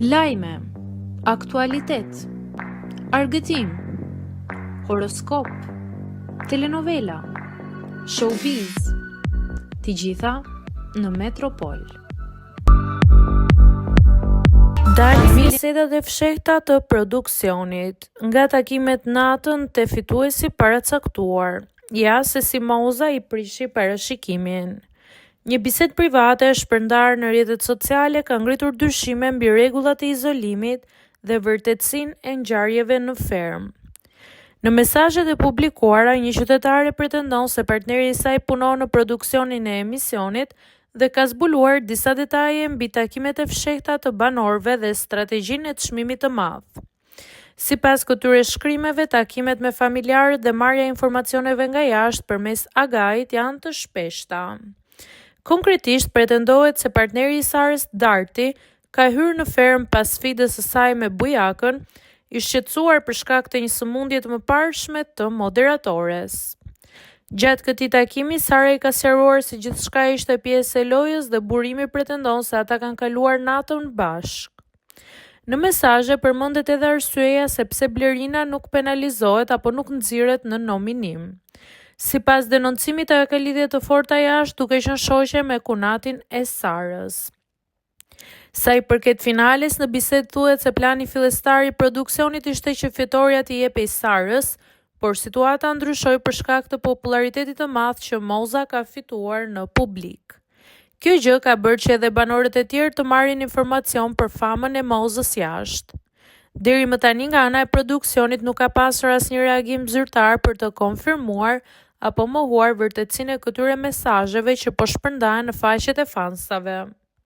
Lajme, aktualitet, argëtim, horoskop, telenovela, showbiz, të gjitha në Metropol. Dalin bisedat e fshehta të produksionit, nga takimet natën te fituesi i paracaktuar. Ja se si Moza i prishi parashikimin. Një bisedë private e shpërndarë në rrjetet sociale ka ngritur dyshime mbi rregullat e izolimit dhe vërtetësinë e ngjarjeve në fermë. Në mesazhet e publikuara, një qytetare pretendon se partneri i saj punon në produksionin e emisionit dhe ka zbuluar disa detaje mbi takimet e fshehta të banorëve dhe strategjinë e çmimit të madh. Sipas këtyre shkrimeve, takimet me familjarët dhe marrja e informacioneve nga jashtë përmes Agait janë të shpeshta. Konkretisht, pretendohet se partneri i Sarës Darti ka hyrë në fermë pas sfidës së saj me Bujakën, i shqetësuar për shkak të një sëmundje të mëparshme të moderatores. Gjatë këtij takimi, Sara i ka sqaruar se gjithçka ishte pjesë e lojës dhe burimi pretendon se ata kanë kaluar natën bashkë. Në mesazhe përmendet edhe arsyeja se pse Blerina nuk penalizohet apo nuk nxirret në nominim. Sipas denoncimit ajo ka lidhje të forta jashtë duke qenë shoqe me kunatin e Sarës. Sa i përket finales, në bisedë thuhet se plani fillestar i produksionit ishte që fitorja t'i jepej Sarës, por situata ndryshoi për shkak të popullaritetit të madh që Moza ka fituar në publik. Kjo gjë ka bërë që edhe banorët e tjerë të marrin informacion për famën e Mozës jashtë. Deri më tani nga ana e produksionit nuk ka pasur asnjë reagim zyrtar për të konfirmuar apo mohuar vërtetësinë e këtyre mesazheve që po shpërndahen në faqet e fansave.